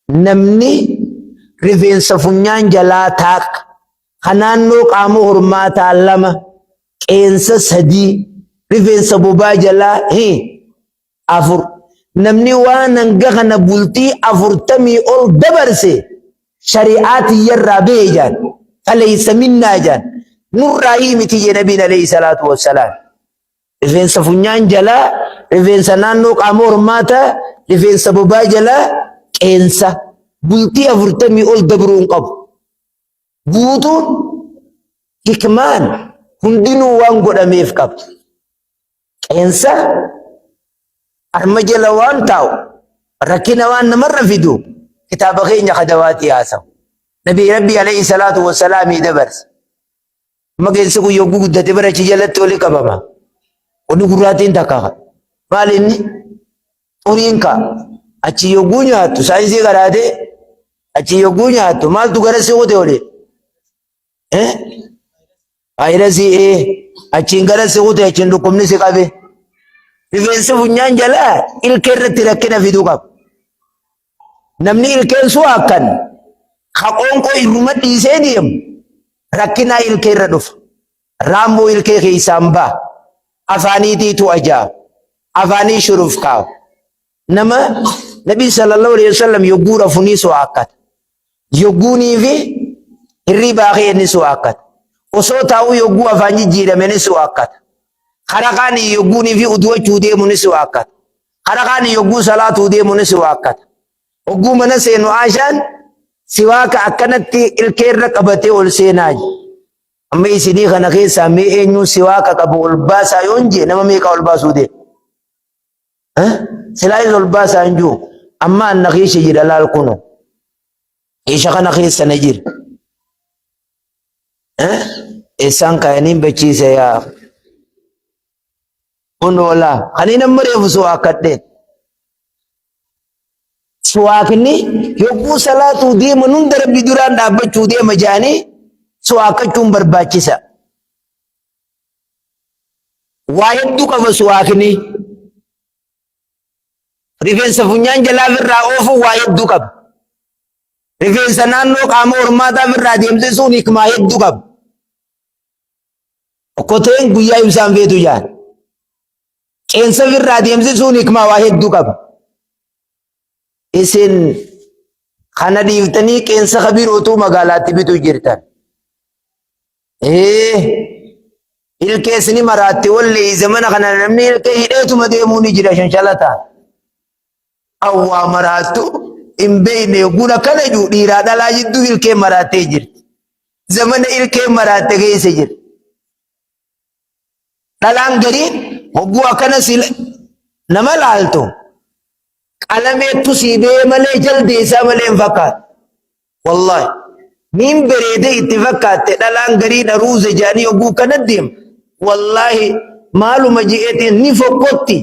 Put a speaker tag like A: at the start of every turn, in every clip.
A: Namni rifeensa funyaan jalaa taakka, ka naannoo qaama hormaataa 2, qeensa 3, rifeensa bobaa jalaa hi 4. Namni waan hanga kana bultii 40 ol dabarse shari'aa tiyyarraa bahe jaan. Faleysa minnaa jaan. Nurraa hii miti jee Nabiin alayhi salaatu wassalaam. Rifeensa funyaan jalaa, rifeensa naannoo qaama hormaataa, rifeensa bobaa jalaa, qeensa. Bultii 40 ol dabruu hin qabu. Guutuun hikmaan hundinuu waan godhameef qaba. Qeensa harma jala waan taa'u rakkina waan namarra fidu kitaaba keenya kadawaatii haasawu. Nabii Rabbii alayhi salaatu wassalaamii dabarse. Amma qeensi kun yogguu guddate bara achi jalatti oli qabama. Wanni gurraattiin takka maal inni xuriin ka'a. Achi yogguu nyaattu saayinsii karaatee achi yogguu nyaattu maaltu gara si kute oli? Eh? Vaayirasii ee achiin gara si kute achiin dhukkubni si qabe. Rifeensi funyaan jalaa ilkee irratti rakkina fiduu qaba. Namni ilkeen suwaakkan ka qoonqoo irruma dhiisee deemu rakkinaa ilkee irra dhufa. Raammoo ilkee keessaan ba'a. Afaaniitiitu ajaa'a. Afaanii shuruf kaa'a. Nama Nabii sallallahu alaihi wasallam yogguu rafu ni suwaakkata. Yogguunii fi hirribaa ka'e ni suwaakkata. Osoo taa'uu yogguu afaan jijjiirame ni suwaakkata. Haraqaan yogguunii fi uduwachuu deemu ni suwaakkata. Haraqaan yogguu salaatuu deemu ni siwaakkata. Hogguu mana seenu Aashaan siwaaka akkanatti ilkee irra qabatee ol seenaa jedhe. Amma isinii kana keessaa mee eenyuun siwaaka qabu ol baasaa yoon jee nama meeqa ol baasuu deema? Silaayis ol baasaa hin jiru. Amma anna keessa jira laal kuno. Keesha kana keessa na jira. Eessaan kaayaniin bachiise yaa. Kunoo laa kaniin amma reefu suwaakkadheen. Suwaakni yogguu salaatuu deeman hunda rabbi duraan dhaabbachuu deema jedhanii suwaakkachuun barbaachisa. Waa hedduu qaba suwaakni. Rifeensa funyaan jalaa ofirraa oofuu waa hedduu qaba. Rifeensa naannoo qaama hormaataa ofirraa deemsisuun hikmaa hedduu qaba. Okkoteen guyyaa ibsaan feetu jaan. Qeensa ofirraa deemsisuun hikmaa waa hedduu qaba. Isin kana dhiiftanii qeensa kabirootuu magaalaatti bituu jirtan. Ee ilkees ni maraatti wallee zamana kana namni ilkee hidheetuma deemuu ni jira shanshalataan. Awwaa maraattu hin beekne yogguun akkana jiru dhiiraa dhalaa jidduu ilkee maraattee jirti. Zamana ilkee maraatte keessa jira. Dhalaan gariin hogguu akkana si nama laaltu qalameettu sii bee malee jaldeessaa malee hin fakkaatu. Wallaahi. Niin bareedee itti fakkaatte dhalaan gariin aruuza jedhanii hogguu kana deemu. Wallaahi maaluma je'eetiin ni fokkotti.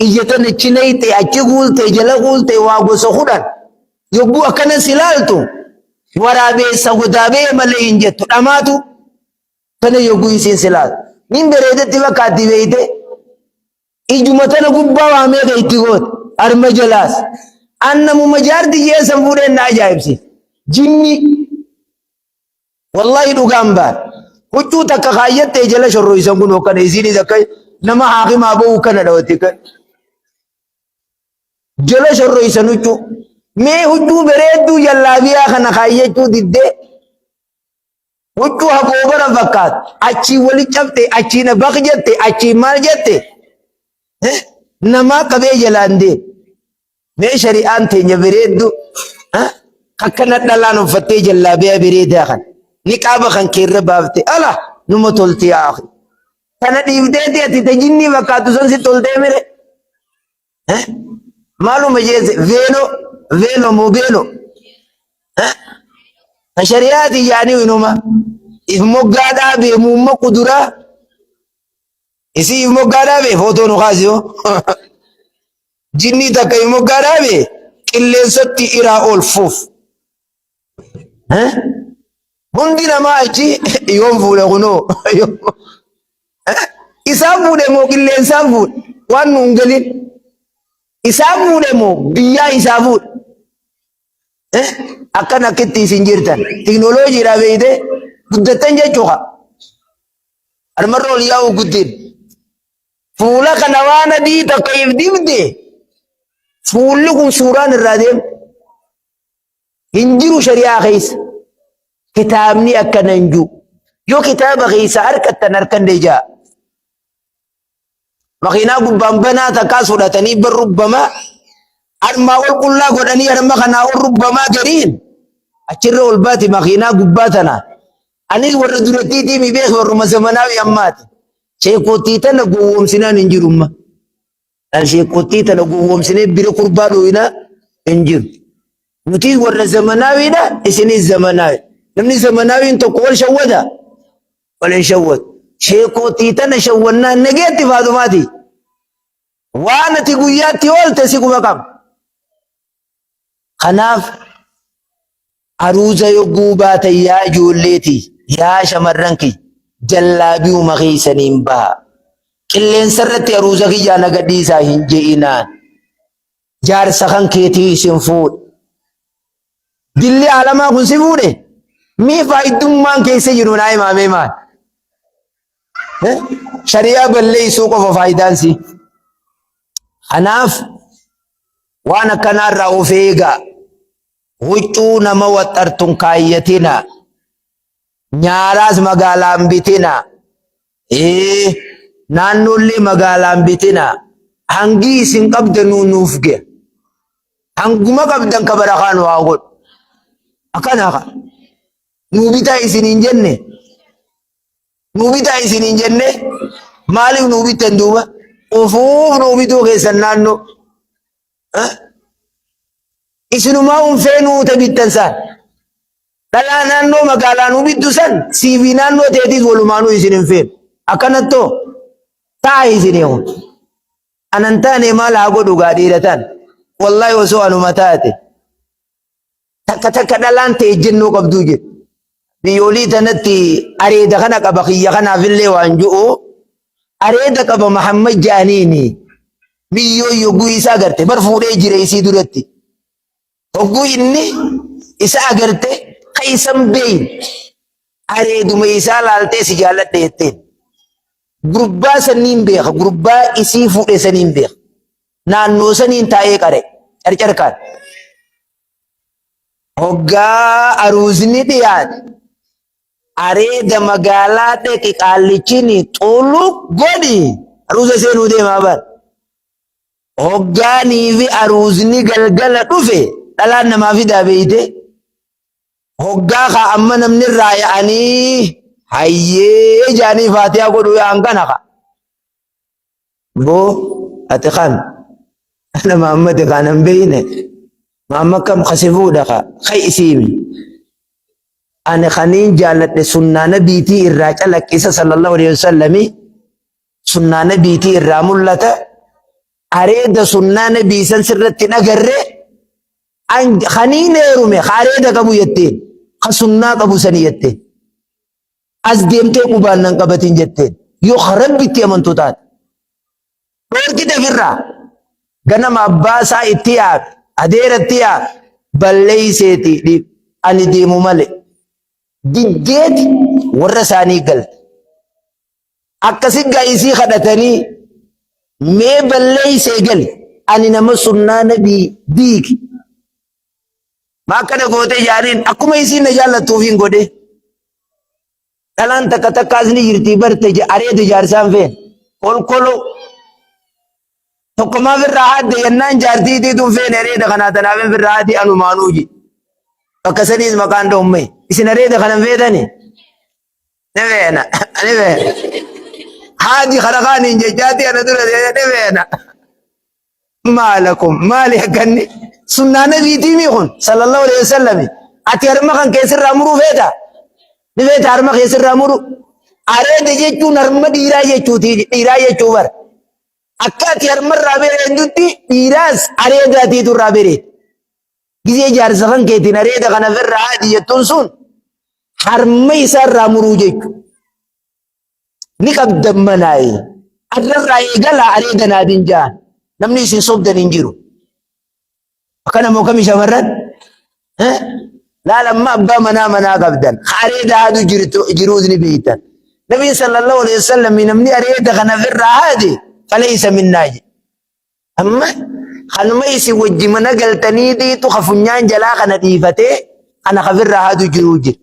A: Ija tana achi nayxe achi guulte jala guulte waa gosa kudhan. Yogguu akkana si laaltu waraabeessa godaa bee malee hin jettu dhamaatu kana yogguu isiin si laaltu. Niin bareedetti fakkaatti beeyte. Ijuma tana gubbaa waa meeqa itti goote harma jalaas. An namuma jaarti jee san fuudheen na ajaa'ibsiise. Jinni wallahi dhugaan baara. Huccuu takka kaayyattee jala shorroysan kun hokkana isiinis akka nama haakimaa ba'uu kana dhawatti kan. Jala shorroysan huccuu. Mee huccuu bareedduu jallaabiyaa kana kaayyachuu diddee Huccuu hagoobara fakkaatu. Achii wali cabxe, achii na baq jette, achii maal jette. Namaa qabee jalaan deemu. Mee shari'aan teenya bareeddu akkana dhalaan uffattee jallaabiyaa bareedaa kan niqaaba kan keerra baafte ala numa tolti yaa akhi. Tana dhiifteeti ati ta jinnii fakkaattu san si toltee mire. Maaluma jeesse veeloo veeloo moo beeloo. Ta shari'aati yaanii inuma if moggaa dhaabee muumma kuduraa isii if moggaa dhaabee footoo nu kaasi hoo. Jinnii takka if moggaa dhaabee qilleensatti iraa ol fuuf. Hundi namaa achi yoom fuudhe kunoo. Isaan fuudhe moo qilleensaan fuudhe waan nuun galin. Isaan fuudhe moo biyyaa isaa fuudhe. Akkan akkitti isin jirtan. Teknooloojiidhaa beeyte guddattan jechuudha. Harmarra ol yaa'u guddin. Fuula kana waan adii takka if dibde fuulli kun suuraan irraa deema. Hin jiru shari'aa keessa. Kitaabni akkana hin jiru. Yoo kitaaba keessa harkattan harkanne jaa. Makiinaa gubbaan banaa takkaas fudhatanii bar rubbamaa harmaa ol qullaa godhanii harma kanaa ol rubbamaa gariin achirra ol baati makiinaa gubbaa tana. Anis warra durattiitii mi beeku warruma zamanaawi ammaati. Sheekottii tana gowwoomsinaan hin jiru amma. Sheekottii tana gowwoomsinee bira kurbaa dhooyinaa hin jiru. Nuti warra zamanaawiidha isinis zamanaawi. Namni zamanaawiin tokko wal shawwada. Wal hin shawwatu. Sheekottii tana shawwannaan nageetti faadumaati. Waan ati guyyaatti oolte si quba qaba. Kanaaf aruuza yogguu baatan yaa ijoolleeti yaa shamarran kiyya jallaabiuma keessaniin baha. Qilleensa irratti aruuza kiyyaa na gadhiisaa hin je'inaan. Jaarsa kan keetii isin fuudhe. Dilli aalamaa kun si fuudhe? Mee faayiddummaan keessa jiru naa himaa mee maal? Shari'aa balleessuu qofa faayidaan si. Kanaaf waan akkanaarraa of eegaa. Huccuu nama waxxartun kaayyatina. Nyaaraas magaalaan bitina. Ee naannoollee magaalaan bitina. Hangii isin qabdanuu nuuf ga'a. Hanguma qabdan ka barakaa nu haa godhu. Akkana ka. Nuu bitaa isin hin jenne. Nuu bitaa isin hin jenne. Maaliif nuu bittan duuba? Ufuuf nuu bituu keessan naannoo. Isinumaa unfee nuu ta bittan saan. Dhalaa naannoo magaalaa nuu bittu san siifii naannoo teetiis walumaanuu isin hin feenu. Akkanattoo ta'a isin eewu. Anan taane maal haa godhu gaa dhiira taan. Wallaahi osoo anuma taate. Takka takka dhalaan ta'e ejjennoo qabduu jedhu. Biyyoolii tanatti areeda kana qaba kiyya kanaafillee waan ju'u areeda qaba Mahammad ja'aniini biyyoo yogguu isaa agarte bar fuudhee jira isii duratti. Hogguu inni isa agarte ka isan beeyin areeduma isaa laaltee si jaalladhe jetteen. Gurbaa saniin beeka gurbaa isii fuudhe saniin beeka. Naannoo saniin taa'ee qare carcarkaan. Hoggaa aruuzni dhiyaate areeda magaalaa dhaqi qaallichini xuluq godhi aruuza seenuu deemaa bar. Hoggaanii fi aruuzni galgala dhufe dhalaan namaa fidaa beeyte. Hoggaa kaa amma namni irraa ya'anii hayyee jaanii faatiyaa godhu yaa'an kana kaa. Boo ati kan ana Muhammad kan hin beeyne Muhammad kam kasi fuudha ka kai isiimi ani kaniin jaaladhe sunnaa nabiitii irraa calaqqisa sallallahu alaihi wasallami sunnaa nabiitii irraa mul'ata areeda sunnaa nabii san sirratti hin agarre kaniin heerume ka areeda qabu jetteen ka sunnaa qabu sani jetteen As deemtee qubaan nan qabatin jetteen. Yoo ka Rabbitti amantu taate. Dhoorkite ofirraa. Ganama abbaa isaa itti yaame. Adeera itti yaame. Balleeyseeti dhiib. Ani deemu malee. Diddeeti warra isaanii galte. Akkasi gaa isii kadhatanii mee balleeysee gali. Ani nama sunnaa nabii diigi. Maa akkana goote jaaniin akkuma isiin na jaallattuuf hin godhe. Dhalaan takka takkaas ni jirti barte areeda jaarsaan feen. Kolkoloo. Tokko maaf irraa haadde jennaan jaartii itiituun feene areeda kanaa tanaaf hin irraa haaddi anumaanuu ji. Bakka saniis maqaan dhoomme. Isin areeda kana hin feetani? Ni feena. Ni feena. Haadi kana kaaniin jechaati ana dura ni feena. Maalakum maali akkanni sunnaa nabiitii mii kun sallallahu alaihi wasallam ati harma kan keessirraa muruu feeta ni feeta harma keessirraa muru areeda jechuun harma dhiiraa jechuuti dhiiraa jechuu bara akka ati harmarraa bereeddutti dhiiraas areedaatiitu irraa bereed gizee jaarsa kan keetiin areeda kana firraa haadi jettuun sun harma isaarraa muruu jechu ni qabdan malaayi arrarraa eegalaa areeda naadin jaan namni isin sobdan hin jiru akkana moo kami shamarran Laal amma abbaa manaa manaa qabdan. Ka areeda haadu jirtu jiruus ni beektan. Nabiin sallallahu alaihi wasallam namni areeda kana ofirraa haade falaysa minnaa jedhe. Amma kanuma isin wajji mana galtanii dhiitu ka funyaan jalaa kana dhiifatee kana kafirraa haadu jiruu jira.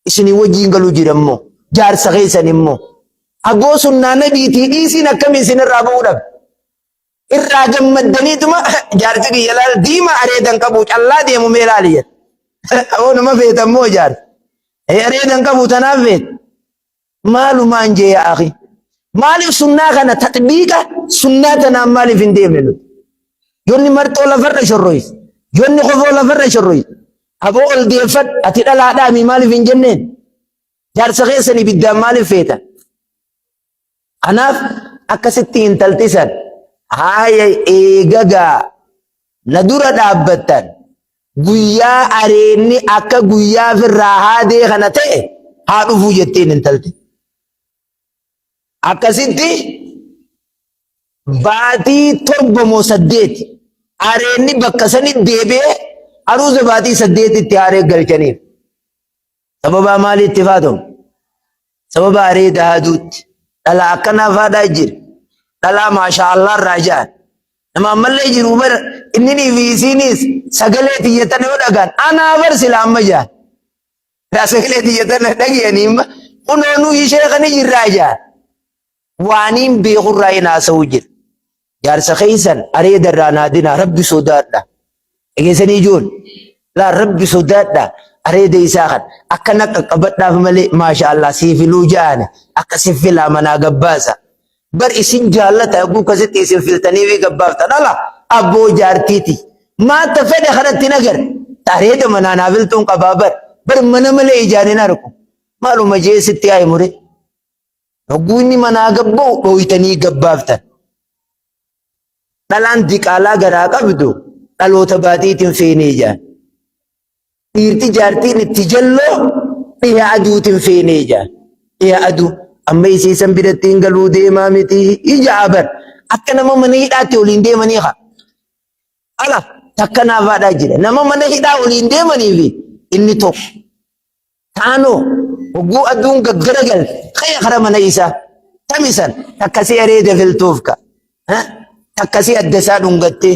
A: Isinii wajjiin galuu jira immoo jaarsa keessan immoo. Aboo sunnaa nabiitii dhiisiin akkamii isin irraa ba'uu dhabe. Irraa gammaddaniituma jaarsi kiyya laal diimaa areedan qabu callaa deemu mee laali jedha. Aboo nama feetan moo jaarsi. Areedan qabu tanaaf feeta. Maalumaan jee yaa akhi. Maaliif sunnaa kana taxbiiqa sunnaa tanaan maaliif hin deemne nuti? Yoonni marxoo lafarra shorroyis. Yoonni kofoo lafarra shorroyis. Aboo ol deeffadhu ati dhalaadhaami maaliif hin jenneen? Jaarsa keessan ibiddaan maaliif feetan? Kanaaf akkasitti intalti san haaya eegagaa na dura dhaabbattan guyyaa areenni akka guyyaa firraa haadee kana ta'e haa dhufuu jetteen intalti. Akkasitti baatii 7 moo 8 areenni bakka sanitti deebi'ee aruuza baatii 8tti haaree galchaniif. Sababaa maaliitti faatoom? Sababa areeda haaduutti. Dhalaa akkanaa faadhaa jira. Dhalaa maashaa Allah irraa ja'an. Nama ammallee jiru bar inninii fi isiinis sagalee tiyya tana yoo dhagaan anaa bar sila amma ja'an. Daa sagalee tiyya tana dhagayanii amma kunoo nu ishee kana jirraa ja'an. Waaniin beekurraa hin haasa'uu jira. Jaarsa keessan areeda irraa naadinaa rabbi sodaadha. Dhageessanii ijoon laa rabbi sodaadha areeda isaa kan akkana qaqqabadhaaf malee maasha Allah sii filuu ja'ane akka si filaa manaa gabbaasa. Bar isin jaallata eeguu akkasitti isin filtanii fi gabbaafta dhala abboo jaartiiti. Maata fedhe kanatti hin agarre. Areeda manaa naa filtuun qabaa bar. Bar mana malee ijaan hin argu. Maaluma jee sitti haa himure. Hogguu inni manaa gabba'u dhooytanii gabbaaftan. Dhalaan diqaalaa garaa qabdu dhaloota baatiitiin feenee jaan. Dhiirti jaartiin itti jalloo dhiha aduutiin feenee jaan. Dhiha aduu amma isiisan biratti hin galuu deemaa miti ija abar. Akka nama mana hidhaatti waliin deemanii haa. Ala takka naafaadhaa jira. Nama mana hidhaa waliin deemanii fi inni tokko. Taanoo hogguu aduun gaggaragalte ka'e kara mana isaa tamisan takkasii areeda filtuuf ka takkasii adda isaa dhungattee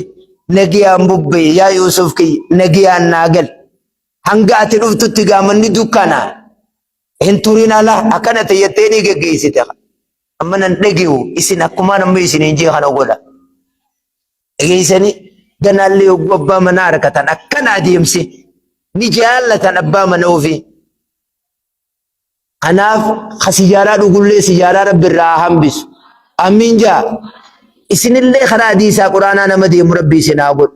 A: nagiyaan bubbee yaa Yuusuf kiyya nagiyaan naa gal hanga ati dhuftutti gaamanni dukkana hin turin ala akkana ta'ettee ni geggeessite amma nan dhage'u isin akkumaan amma isiniin jee kana godha. Dhageessanii ganaallee yogguu abbaa manaa argatan akkana adeemsi ni jaallatan abbaa mana ofii. Kanaaf ka sijaaraa dhugullee sijaaraa rabbi irraa haa hambisu. Amiin jaa. Isinillee karaa hadiisaa quraanaa nama deemu rabbi isin haa godhu.